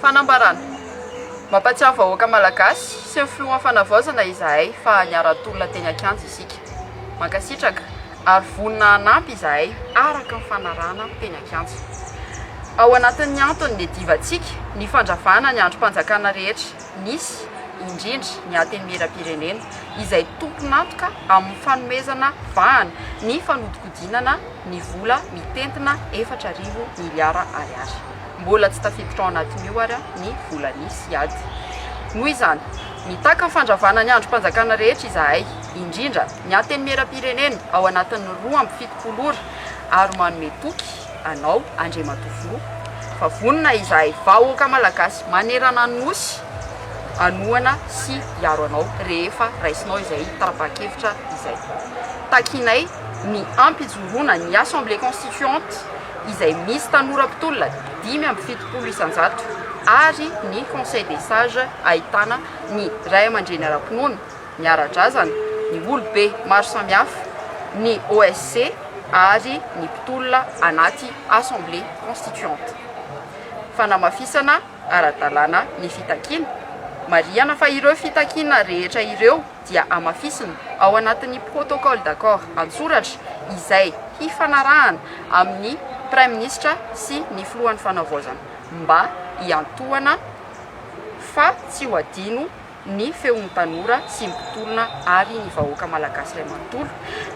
Fanambarana, Mampatsiahy vahoaka Malagasy sy ny Filohan'ny Fanavaozana izahay fa niara-tolona teny an-kianja isika. Mankasitraka ary vonona hanampy izahay araka ny fanarahana teny an-kianja. Ao anatin'ny antony niadivantsika ny fandravana ny andrim-panjakana rehetra nisy, indrindra ny Antenimierampirenena, izay tompon'antoka amin'ny fanomezana vahana ny fanodikodinana ny vola mitentina 4000 miliara ariary. Mbola tsy tafiditra ao anatin'io ary ny volan'ny Ciad. Noho izany, mitaky ny fandravana ny andrim-panjakana rehetra izahay, indrindra ny Antenimierampirenena ao anatin'ny 72 ora ary manome toky anao Andriamatoa Filoha fa vonona izahay vahoaka Malagasy manerana ny Nosy hanohana sy hiaro anao rehefa raisinao izay tapa-kevitra izay. Takinay ny hampijoroana ny Assemblée Constituante izay misy tanora mpitolona 75% ary ny Conseil des Sages ahitana ny ray aman-dreny ara-pinoana, ny ara-drazana, ny olobe maro samihafa, ny OSC ary ny mpitolona anaty Assemblée Constituante. Fanamafisana ara-dalàna ny fitakiana. Marihana fa ireo fitakiana rehetra ireo dia hamafisina ao anatin'ny protocole d'accord an-tsoratra izay hifanarahana amin'ny Praiminisitra sy ny Filohan'ny Fanavaozana mba hiantohana fa tsy ho adino ny feon'ny tanora sy ny mpitolona ary ny vahoaka malagasy iray manontolo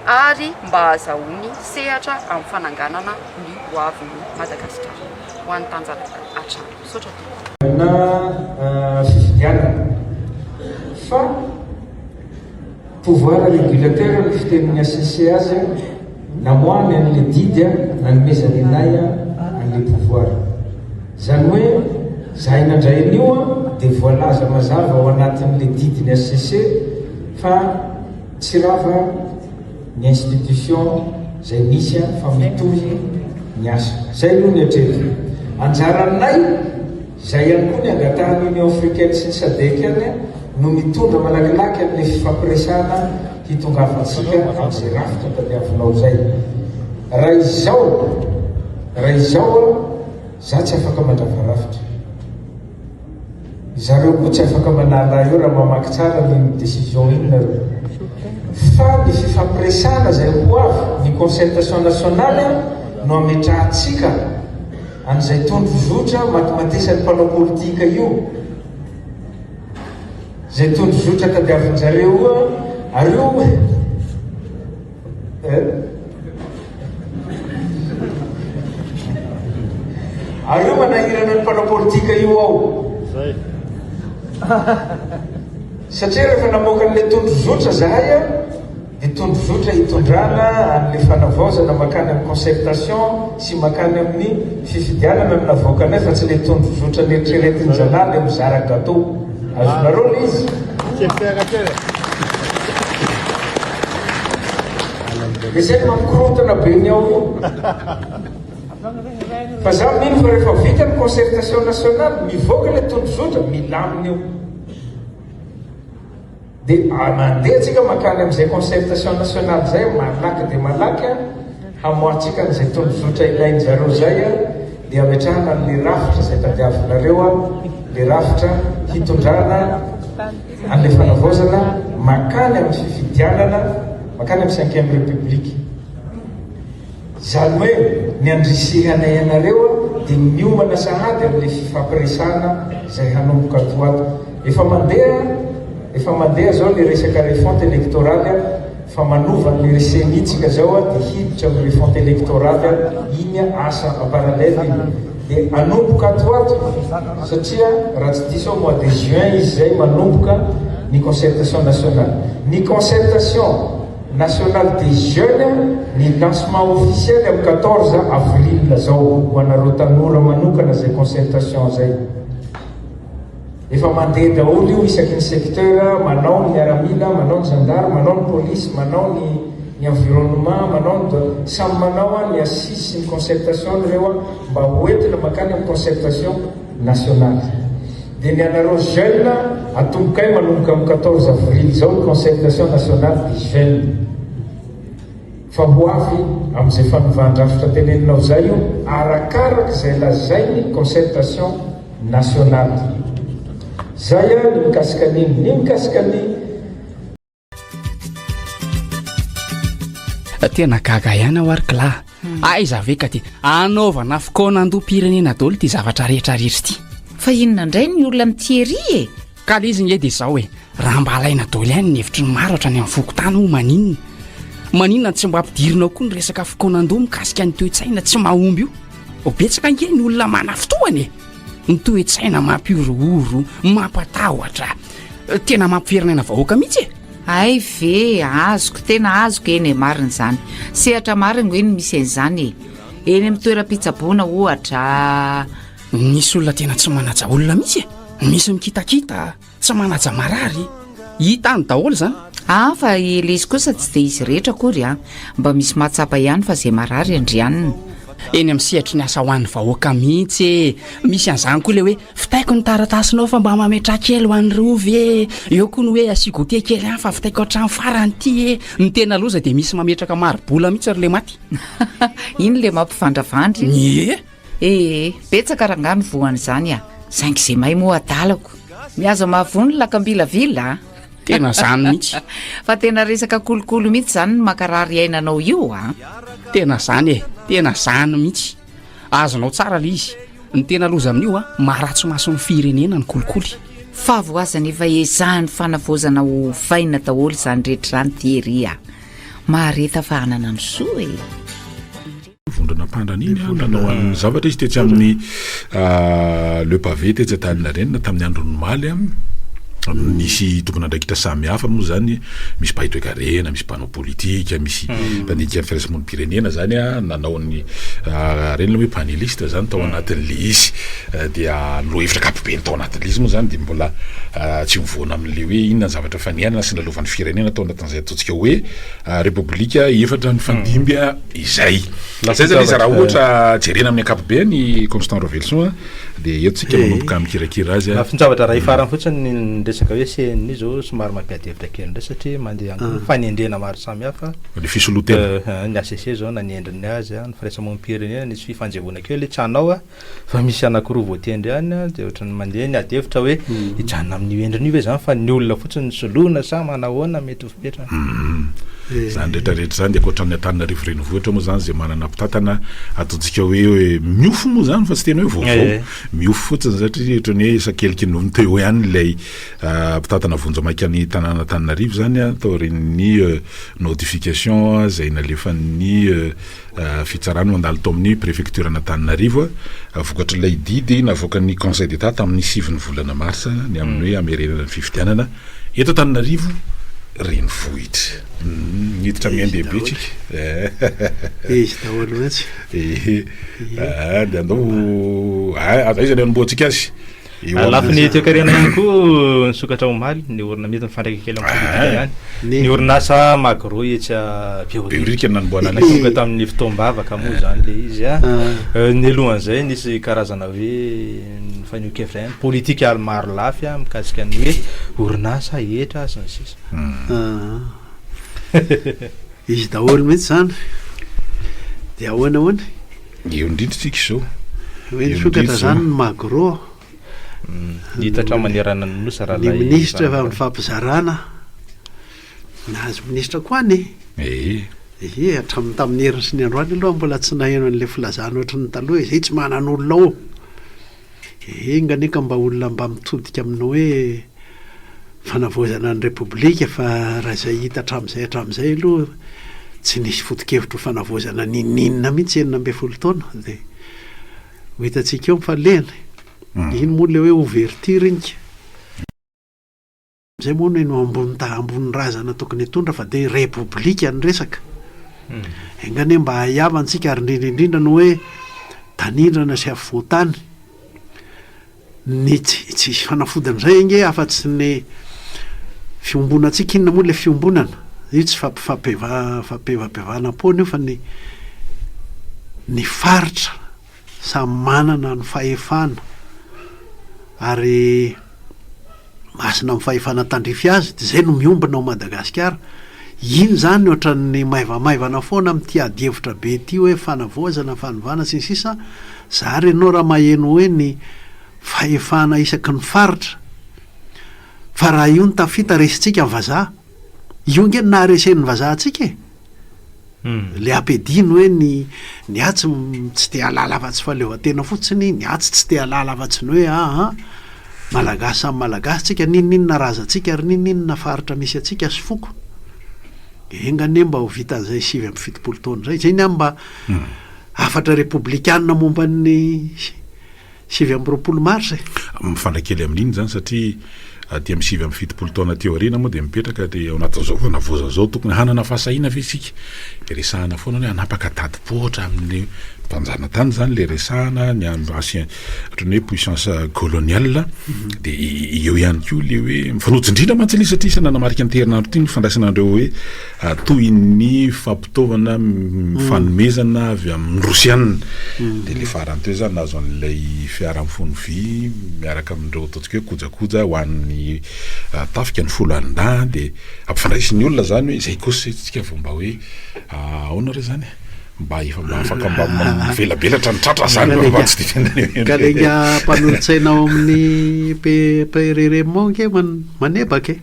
ary mba hahazahoany sehatra amin'ny fananganana ny hoavin'i Madagasikara. Ho an'ny tanjaka hatrany. Misaotra tompoko. Na fifidianana fa pouvoir régulateur ny fitenin'ny HCC azy namoahany an'le didy nanomezany anay an'le pouvoir. Izany hoe zahay nandray an'io dia voalaza mazava ao anatin'le didin'ny HCC fa tsy rava ny institution izay misy fa mitohy ny asa. Izay aloha ny hatreto. Anjaranay, izay ihany koa ny angatahan'ny Union Africaine sy ny Sadec ihany no mitondra malakilaky an'ilay fifampiresahana hitongavantsika amin'izay rafitra tadiavinao izay. Raha izao, raha izao aho, za tsy afaka mandrava rafitra. Zareo koa tsy afaka manala eo raha mamaky tsara an'iny décision iny nareo. Fa ny fifampiresahana izay ho avy, ny concertation nationale no ametrahantsika an'izay tondro zotra matimatesan'ny mpanao politika io. Izay tondro zotra tadiavin-jareo io ary io Eh? Ary io manahirana ny mpanao politika io ao. Zay. Satria rehefa namoaka an'ilay tondro zotra zahay a, dia tondro zotra hitondrana an'ilay fanavaozana makany amin'ny concertation sy makany amin'ny fifidianana no navoakanay fa tsy ilay tondro zotra neritreretin-jalahy ilay mizara gâteau. Azonareo ilay izy? Dia zay no mampikorontana be ny ao io. Fa za mino fa rehefa vita ny concertation nationale, mivoaka ilay tondrozotra, milamina io. Dia mandeha tsika mankany amin'izay concertation nationale izay, malaky dia malaky hamoahantsika an'izay tondrozotra ilain-jareo izay, dia ametrahana an'ilay rafitra izay tadiavinareo, ilay rafitra hitondrana an'ilay fanavaozana mankany amin'ny fifidianana, mankany amin'ny cinquième république. Izany hoe ny andrisihanay anareo dia miomana sahady amin'ilay fifampiresahana izay hanomboka ato ho ato. Efa mandeha, efa mandeha izao ilay resaka refonte électorale fa manova an'ilay ceni tsika izao dia hiditra amin'ny refonte électorale iny asa en parallèle iny. Dia hanomboka ato ho ato satria raha tsy diso aho mois de juin izy izay manomboka ny concertation nationale. Ny concertation National des jeunes ny lancement officiel amin'ny 14 avril zao ho anareo tanora manokana zay concertation zay. Efa mandeha daholo io isaky ny secteur, manao ny miaramila, manao ny zandary, manao ny police, manao ny ny environnement, manao ny samy manao ny assise sy ny concertation ireo mba ho entina mankany amin'ny concertation nationale. Dia ny anareo jeunes atombokay manomboka amin'ny 14 avril izao ny concertation nationale des jeunes. Fa ho avy amin'izay fanovan-drafitra teneninao izay io arakaraka izay lazain'ny concertation. nationale. Zay ny mikasika an'iny. Ny mikasika ny. Tena gaga ihany aho ary kla. Aiza ve ka ty anaovana fikaonandoham-pirenena daholo ity zavatra rehetra rehetra ity. Fa inona indray ny olona amin'i Thierry e? Ka le izy nge de zao e, raha mba alaina daholo ihany ny hevitry ny maro hatrany amin'ny fokontany moa maninona? Maninona no tsy mba ampidirina ao koa ny resaka fikaonandoha mikasika ny toe-tsaina tsy mahomby io? Betsaka ange ny olona manafintohana e! Ny toe-tsaina mampihorohoro, mampatahotra, tena mampiferinaina vahoaka mihitsy e! Hay ve, azoko, tena azoko, eny e, marina izany. Sehatra maro ange no misy an'izany e. Eny amin'ny toeram-pitsaboana ohatra. Misy olona tena tsy manaja olona mihitsy e! Misy mikitakita, tsy manaja marary. Hita any daholo izany. Ah fa ilay izy kosa tsy dia izy rehetra akory an! Mba misy mahatsapa ihany fa izay marary andrianina. Eny amin'ny sehatry ny asa ho an'ny vahoaka mihitsy e! Misy an'izany koa ilay hoe vitaiko ny taratasinao fa mba mametraha kely ho an'ny Rova e! Eo koa ny hoe asio goûter kely any fa vitaiko hatramin'ny farany ity e! Ny tena loza dia misy mametraka mari-bola mihitsy ry lematy. Iny ilay mampivandravandra iny. Ie! Ee, betsaka rangahy ny voan'izany a! Saingy izay mahay moa adalako. Mihaza mahavoa ny lakambilavila a! Tena zany mihitsy. Fa tena resaka kolikoly mihitsy izany ny mankarary aina anao io a! Tena zany e! Tena zany mihitsy. Azonao tsara le izy. Ny tena loza amin'io a, maharatsy mason'ny firenena ny kolikoly. Fahavoazana efa ezahan'ny fanavaozana ovaina daholo izany rehetra izany Thierry a! Mahareta fa hanana ny soa e! Vondrona mpandrana iny an, nanao an'ny zavatra izy tetsy amin'ny Le Pavé tetsy Antaninarenina tamin'ny andron'ny omaly an, nisy tompon'andraikitra samihafa moa zany, misy mpahay toekarena, misy mpanao politika, misy mpandinika ny firaisamonim-pirenena zany an, nanao ny reny le hoe paneliste zany tao anatin'le izy, dia lohahevitra ankapobeny tao anatin'le izy moa zany dia mbola tsy mivoana amin'le hoe inona ny zavatra efa niainana sy nalovan'ny firenena tao anatin'izay ataontsika hoe Repoblika efatra nifandimby izay. Zay zany izy raha ohatra jerena amin'ny ankapobeny i Constant Ravelison dia eto tsika manomboka mikirakira azy. Lafin-javatra iray farany fotsiny ny resaka hoe CNI zao somary mampiady hevitra kely indray satria mandeha ihany koa ny fanendrena maro samihafa. Ny fisoloan-tena. Ny HCC zao nanendry ny azy, ny firaisamonim-pirenena nisy fifanjevoana kely hoe tsy hanao. Fa misy anakiroa voatendry ihany dia ohatran'ny mandeha ny ady hevitra hoe hijanona amin'io endriny io ve izany fa ny olona fotsiny no soloina sa manahoana mety ho fipetrany. Izany rehetra rehetra izany dia ankoatran'ny Antananarivo renivohitra moa izany izay manana mpitantana ataontsika hoe miofo moa izany fa tsy tena hoe vaovao, miofo fotsiny satria ohatran'ny hoe isakeliky ny teo ihany ilay mpitantana vonjimaika ny tanàn'Antananarivo izany taorian'ny notification izay nalefan'ny Fitsarana nandalo tao amin'ny prefektioran'Antananarivo vokatr'ilay didy navoakan'ny Conseil d'Etat tamin'ny sivin'ny volana marsa ny amin'ny hoe hamerenana ny fifidianana eto Antananarivo renivohitra. Miditra amin'ny ain-dehibe tsika. Izy daholo mihitsy. Ehe. Dia andao aiza ny hanombohantsika azy? Eo amin'ny lafiny toekarena ihany koa nisokatra omaly ny orina mety mifandraika kely amin'ny politika ihany. Ny orinasa Magro etsy Behoririka no nanombohana anazy. Nanomboka tamin'ny fotoam-bavaka moa izany ilay izy. Nialohan'izay nisy karazana hoe nifanehoan-kevitra ihany politika maro lafy mikasika ny hoe orinasa, hetra sy ny sisa. Izy daholo mihitsy izany. Dia ahoana ahoana? Eo indrindra tsika izao. Hoe nisokatra izany ny Magro. Nitatra manerana ny Nosy raha ilay. Ny minisitra efa nifampizarana. Nahazo minisitra koa any e. Ee. Ee, hatramin'ny tamin'ny heriny sy ny androany aloha mbola tsy naheno an'ilay filazana ohatry ny taloha hoe izay tsy manan'olona ao. Enga anie ka mba olona mba mitodika amin'ny hoe fanavaozana ny Repoblika fa raha izay hita hatramin'izay hatramin'izay aloha tsy nisy foto-kevitra ho fanavaozana n'inon'inona mihitsy 16 taona dia ho hitantsika eo ny falehany. Iny moa ilay hoe ouverture iny ka. Izay moa no eno ambony ta ambony razana tokony hitondra fa dia repoblika ny resaka. Enga anie mba hahiavantsika ary indrindra indrindra ny hoe tanindrana sy afovoantany. Ny tsy tsisy fanafodin'izay ange afa-tsy ny fiombonantsika, inona moa ilay fiombonana? Io tsy fampifampiva fampivapivanam-poana io fa ny ny faritra samy manana ny fahefana ary Masina amin'ny fahefana tandrify azy dia izay no miombona ao Madagasikara. Iny izany ohatran'ny maivamaivana foana amin'ity adihevitra be ity hoe fanavaozana, fanovana sy ny sisa Zary ianao raha maheno hoe ny fahefana isaky ny faritra fa raha io no tafita resintsika ny vazaha. Io ange no naharesen'ny vazaha antsika e! Le ampidino hoe ny ny atsy tsy te hahalala afa-tsy fahaleovantena fotsiny, ny atsy tsy te hahalala afa-tsy ny hoe aa Malagasy samy Malagasy tsika, n'inon'inona razantsika ary n'inon'inona faritra misy antsika sy foko. Enga anie mba ho vitan'izay 79 taona izay. Izay ny ahy mba hafatra repoblikana momba ny 29 marsa e! Mifandray kely amin'iny izany satria aty amin'ny 79 taona aty aoriana moa dia mipetraka dia ao anatin'izao fanavaozana izao tokony hanana fahasahiana ve isika resahana foana hoe hanapaka tadi-poatra amin'ny mpanjanatany izany ilay resahana ny ancien ohatran'ny hoe puissance coloniale dia eo ihany koa ilay hoe mifanojo indrindra mantsy ilay izy satria isany nanamarika an'ity herinandro ity ny fandraisana an'ireo hoe Tohin'ny fampitaovana fanomezana avy amin'ny Rosiana. Dia ilay farany teo izany nahazo an'ilay fiara mifono vy miaraka amin'ireo ataontsika hoe kojakoja ho an'ny tafika ny foloalindahy dia ampifandraisin'ny olona izany hoe izay kosa isika vao mba hoe ahoana re izany e? Mba efa mba afaka mba mivelabelatra ny tratra izany mba tsy dia tena Ka le ingahy mpanolotsaina ao amin'ny PRRM ao ange manebaka e.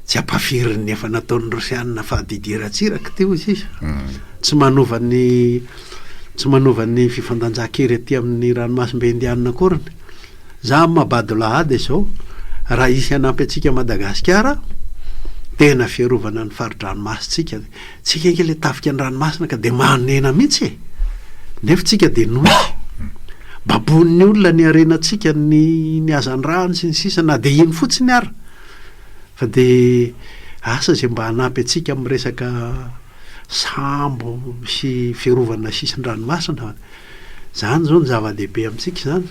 Tsy ampafirin'ny efa nataon'ny Rosianina fa Didier Ratsiraka ity hoy sisa. Tsy manova ny tsy manova ny fifandanjan-kery aty amin'ny ranomasimbe Indianina akoriny. Za amin'ny maha bado lahady izao, raha hisy hanampy antsika Madagasikara, tena fiarovana ny fari-dranomasintsika. Tsika ange le tafika an-dranomasina ka dia mahonena mihitsy e! Nefa tsika dia nosy. Baboin'ny olona ny harenantsika, ny ny hazandrano sy ny sisa na dia iny fotsiny ara. Fa dia asa izay mba hanampy antsika amin'ny resaka sambo sy fiarovana sisin-dranomasina. Izany izao no zava-dehibe amintsika izany.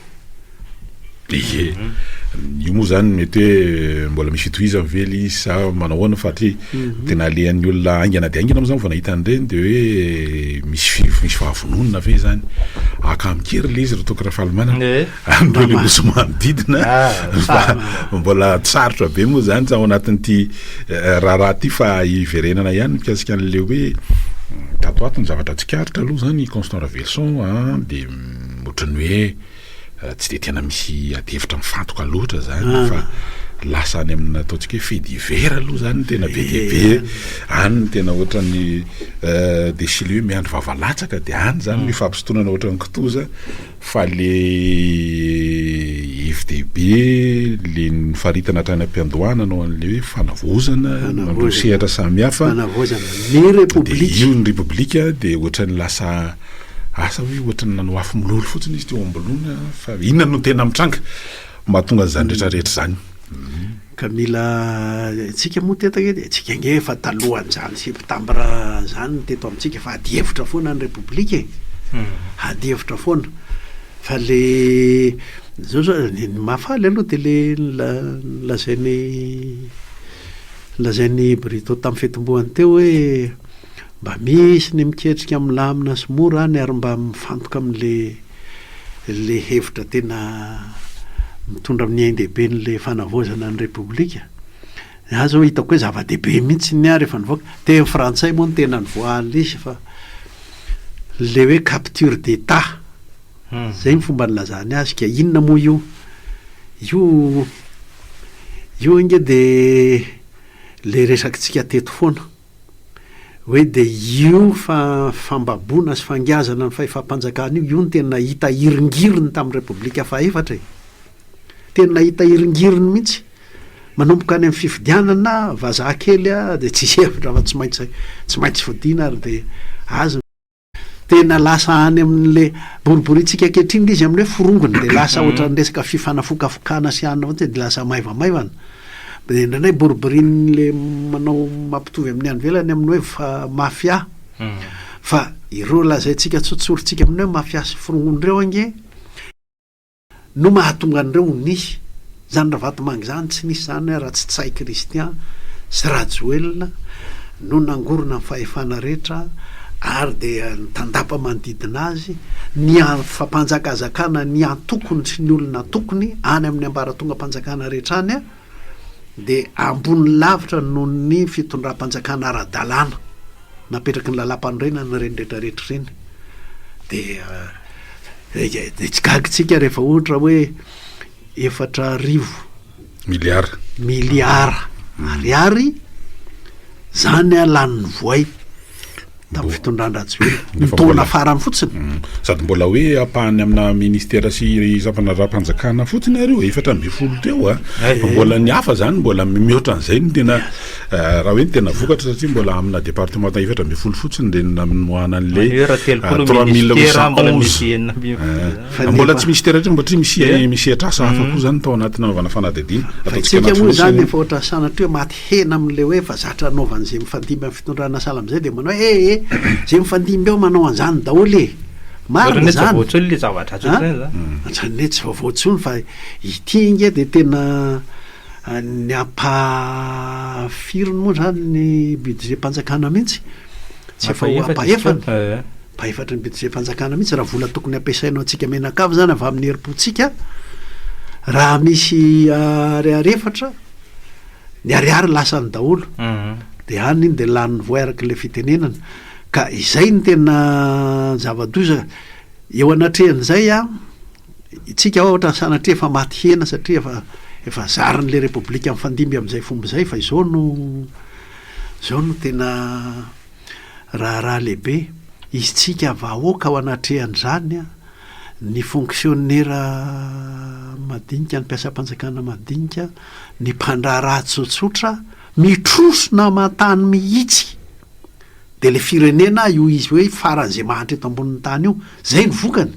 Ie. Io moa izany mety hoe mbola misy fitohizany ve ilay izy sa manao ahoana fa satria tena alehan'ny olona haingana dia haingana moa izany vao nahita an'ireny dia hoe misy misy fahavononana ve izany? Haka amin-kery ilay izy ry Toky Rafalimanana. Amin'ireo le nosy manodidina fa mbola sarotra be moa zany ao anatin'ity raharaha ity fa hiverenana ihany mikasika an'le hoe tato ho ato ny zavatra tsikaritra aloha zany Constant Raveloson a de ohatran'ny hoe tsy de tena misy adihevitra mifantoka loatra zany fa lasa any amina ataontsika hoe fait divers aloha zany no tena be dia be any no tena ohatran'ny de sy le hoe miandry vava latsaka de any zany ny fampisintonana ohatran'ny kitoza Fa le hevi-dehibe le nofaritana hatrany am-piandohana hanao an'le hoe fanavaozana amin'ireo sehatra samihafa, Fanavaozana ny Repoblika. Dia io ny Repoblika dia ohatran'ny lasa asa hoe ohatran'ny nanao afo mololo fotsiny izy teo am-boloana fa inona no tena mitranga mahatonga an'izany rehetra rehetra izany? Ka mila tsika moa teto ange dia tsika ange efa talohan'izany septambra zany teto amintsika fa adihevitra foana ny repoblika e. Adihevitra foana. Fa le zao zao ny mahafaly aloha dia le nolazain'i nolazain'i Brito tamin'ny fitomboany teo hoe mba misy ny miketrika milamina sy mora any ary mba mifantoka amin'le le hevitra tena mitondra amin'ny ain-dehiben'le fanavaozana ny Repoblika. Ny ahy zao hitako hoe zava-dehibe mihitsy ny ahy rehefa nivoaka, teny frantsay moa no tena nivoahan'le izy fa le hoe capture d'Etat, zay ny fomba nilazany azy ka inona moa io? Io io ange de le resakitsika teto foana. Hoe dia io fa fambaboana sy fangiazana ny fahefam-panjakana io, io no tena hita hiringiriny tamin'ny Repoblika fahefatra e! Tena hita hiringiriny mihitsy. Manomboka any amin'ny fifidianana, vazaha kely dia tsisy hevitra fa tsy maintsy tsy maintsy fodiana ary dia azy. Tena lasa any amin'le boriborintsika ankehitriny le izy amin'ny hoe forongony de lasa ohatran'ny resaka fifanafokafokana sy anona fotsiny de lasa maivamaivana. De indraindray boriborin'le manao mampitovy amin'ny any ivelany amin'ny hoe fa mafia. Fa ireo lazaintsika tsotsorintsika amin'ny hoe mafia sy forongony ireo ange, no mahatonga an'ireo ho nisy. Izany Ravatomanga izany tsy nisy izany raha tsy Ntsay Christian sy Rajoelina no nangorona ny fahefana rehetra ary dia ny tandapa manodidina azy, ny fampanjakazakana ny antokony sy ny olona antokony any amin'ny ambaratongam-panjakana rehetra any dia ambony lavitra noho ny fitondram-panjakana ara-dalàna napetraky ny lalàmpanorenana ireny rehetra rehetra ireny. Dia Dia tsy gaga isika rehefa ohatra hoe. 4000 Miliara. Miliara ariary zany a lanin'ny voay tamin'ny fitondran-dRajoelina. Ny taona farany fotsiny. Mm. Sady mbola hoe ampahany amina ministera sy sampandraharaham-panjakana fotsiny ary io 14 teo a. Fa mbola ny hafa zany mbola mihoatra an'izay ny tena eh, raha hoe ny tena vokatra satria mbola amina departemanta 14 fotsiny ireny namoahana an'ilay Hoe raha 30 ministera mbola 3811. misy 16. Eh, mbola tsy misy tera satria misy misy sehatr'asa hafa koa zany tao anatin'ny nanaovana fanadihadiana. Fa Ataontsika isika anaty moa izany fonosana. efa ohatran'ny sanatria hoe maty hena amin'ilay hoe efa zatra anaovan'izay mifandimby amin'ny fitondrana sahala amin'izay dia manao hoe eh eh, izay mifandimby eo manao an'izany daholo e! Marina Ohatran'ny hoe tsy izany. vaovao intsony ilay zava-dratsy An? ohatran'izany zany. Ohatran'ny hoe tsy vaovao intsony fa ity ange dia tena ny ampahafiriny moa izany ny budget-mpanjakana mihitsy, tsy efa ho Ampahefatra izy ampahefany. teo. Eh. Ampahefatry ny budget-mpanjakana mihitsy raha vola tokony hampiasaina ho antsika mianakavy izany avy amin'ny herim-pontsika, raha misy ariary efatra, ny ariary lasany daholo, dia any iny dia lanin'ny voay araka ilay fitenenana. Ka izay no tena zava-doza. Eo anatrehan'izay an, isika ohatra sanatria efa maty hena satria efa efa zarin'ilay repoblika mifandimby amin'izay fomba izay fa izao no izao no tena Raharaha lehibe, isika vahoaka ao anatrehan'izany, ny fonksionera madinika, ny mpiasam-panjakana madinika, ny mpandraharaha tsotsotra, mitrosona aman-tany mihitsy. Dia ilay firenena io izy hoe faran'izay mahantra eto ambonin'ny tany io, izay no vokany.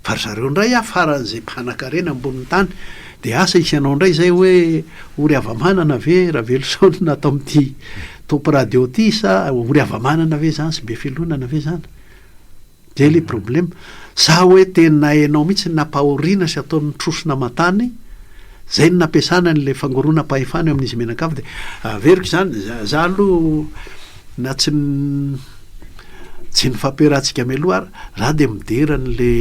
Fa ry zareo indray a faran'izay mpanakarena ambonin'ny tany. Dia asa hisy anao indray izay hoe ory hava-manana ve Raveloson ato amin'ity Top radio ity sa ory hava-manana ve izany sy be fialonana ve izany? Izay ilay problema. Sa hoe tena hainao mihitsy ny nampahoriana sy ataon'ny trosona aman-tany, izay no nampiasana an'ilay fangoronam-pahefana eo amin'izy mianakavy dia averiko izany, za aloha na tsy Tsy ny fampiarahantsika mialoha ary za dia midera an'le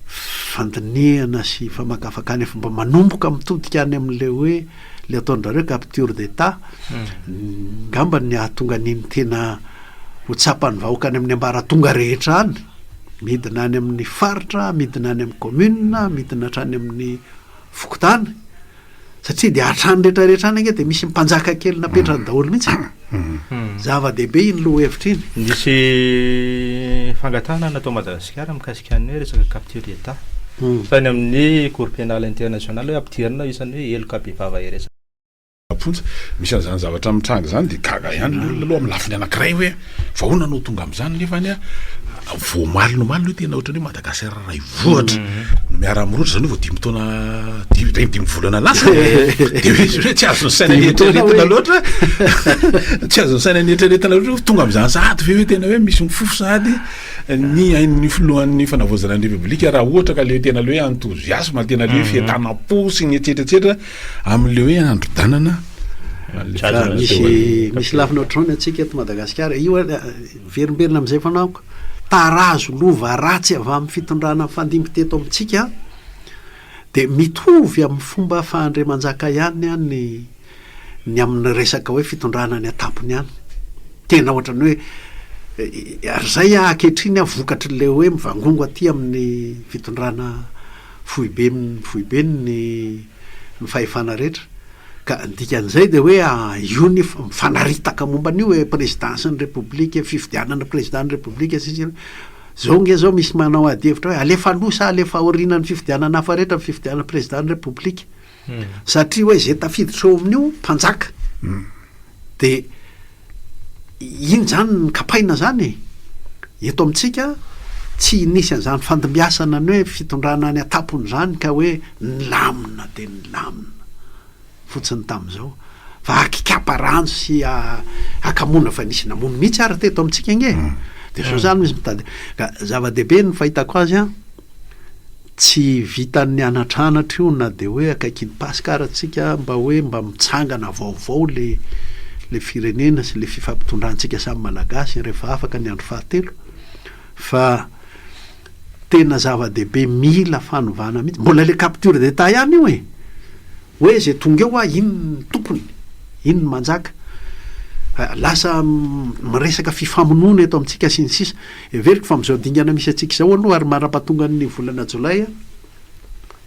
fandinihana sy famakafakana efa mba manomboka mitodika any amin'le hoe le ataon-drareo capture d'etat ngamba ny hahatonga an'iny tena ho tsapan'ny vahoaka any amin'ny ambaratonga rehetra any, midina any amin'ny faritra, midina any amin'ny commune, midina hatrany amin'ny fokontany. Satria dia hatrany rehetra rehetra any ange dia misy mpanjaka kely napetrany daholo mihitsy e. Zava-dehibe iny lohahevitra iny. Nisy fangatahana natao Madagasikara mikasika ny hoe resaka capture d'Etat. Tany amin'ny Cour pénale internationale hoe ampidirina isan'ny hoe heloka bevava iraisam. Am-ponja. Misy an'izany zavatra mitranga izany dia gaga ihany ny olona aloha amin'ny lafiny anankiray hoe fa ahoana no tonga amin'izany nefany a vao omaly no omaly no tena ohatran'ny hoe Madagasikara iray vohitra no miara-mirohotra izany hoe vao dimy taona dimy dimy dimy volana lasa dia hoe izy hoe tsy azon'ny saina nieritreretina loatra tsy azon'ny saina nieritreretina loatra hoe tonga amin'izany sahady ve hoe tena hoe misy mifofo sahady ny ain'ny filohan'ny fanavaozana ny Repoblika raha ohatra ka le tena le hoe enthousiasme tena le hoe fientanam-po sy ny etsetra etsetra Amin'ilay hoe androdanana Misy misy lafiny ohatr'izao ny antsika eto Madagasikara. Io miverimberina amin'izay foana aho. Tarazo lova ratsy avy amin'ny fitondrana nifandimby teto amintsika dia mitovy amin'ny fomba fahandremanjaka ihany ny ny amin'ny resaka hoe fitondrana any an-tampony any. Tena ohatran'ny hoe ary izay ankehitriny vokatr'ilay hoe mivangongo aty amin'ny fitondrana foibe foibeny ny ny fahefana rehetra ka ny dikan'izay dia hoe io ny mifanaritaka momba an'io hoe présidence ny république fifidianana président ny république sy ny sisa zao nge zao misy manao ady hevitra hoe alefa aloha sa alefa aoriana ny fifidianana hafa rehetra ny fifidianana président ny république satria hoe zay tafiditra eo amin'io mpanjaka De iny zany ny kapaina zany e! Eto amintsika tsy nisy an'izany fandimbiasana ny hoe fitondrana any an-tampony zany ka hoe nilamina de nilamina fotsiny tamin'izao fa akikapa ranjo sy hakamoana fa nisy namono mihitsy ary teto amintsika ange e! De zao zany misy mitady ka zava-dehibe ny fahitako azy an! Tsy vitan'ny anatranatra io na dia hoe akaikin'ny Paska ara tsika mba hoe mba mitsangana vaovao le le firenena sy le fifampitondrantsika samy Malagasy rehefa afaka ny andro fahatelo fa tena zava-dehibe mila fanovana mihitsy. Mbola le capture d'Etat ihany io e! Hoe ze tonga eo ah iny ny tompony, iny ny manjaka. Lasa miresaka fifamonoana eto amintsika sy ny sisa. Heveriko fa amin'izao dingana misy antsika izao aloha ary mandra-pahatongan'ny volana jolay.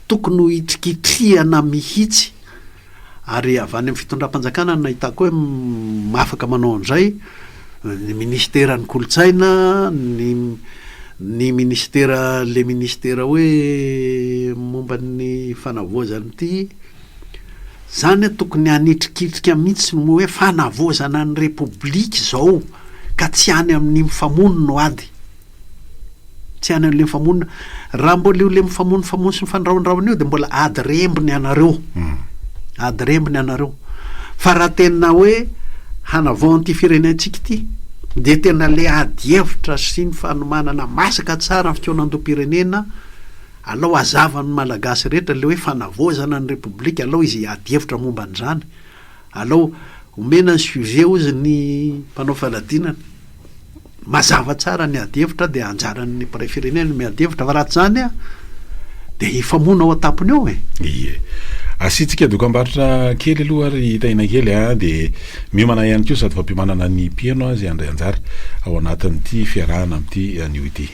Tokony ho hitrikitrihana mihitsy ary avy any amin'ny fitondram-panjakana no nahitako hoe afaka manao an'izay, ny minisiteran'ny kolontsaina, ny ny minisitera le minisitera hoe momba ny fanavaozana ity, zany tokony hanitrikitrika mihitsy ny hoe fanavaozana ny repoblika izao ka tsy any amin'ny mifamono no ady. Tsy any an'le mifamono. Raha mbola io le mifamono famono sy mifandrahondrahona io de mbola ady remby ny anareo. Ady remby ny anareo. Fa raha tena hoe hanavao an'ity firenentsika ity de tena le ady hevitra sy ny fanomanana masaka tsara ny fikaonandoham-pirenena, alao hazava amin'ny Malagasy rehetra le hoe fanavaozana ny Repoblika, alao izy hiady hevitra momba an'izany. Alao omena ny sujet hozy ny mpanao fanadinana. Mazava tsara ny ady hevitra dia anjaran'ny mpiray firenena ny miady hevitra fa raha tsy izany dia hifamono ao an-tampony ao e. Ie. Asiantsika dokambarotra kely aloha ary Tahina kely a, dia miomana ihany koa sady fampiomanana ny mpihaino izay handray anjara ao anatin'ity fiarahana amin'ity anio ity.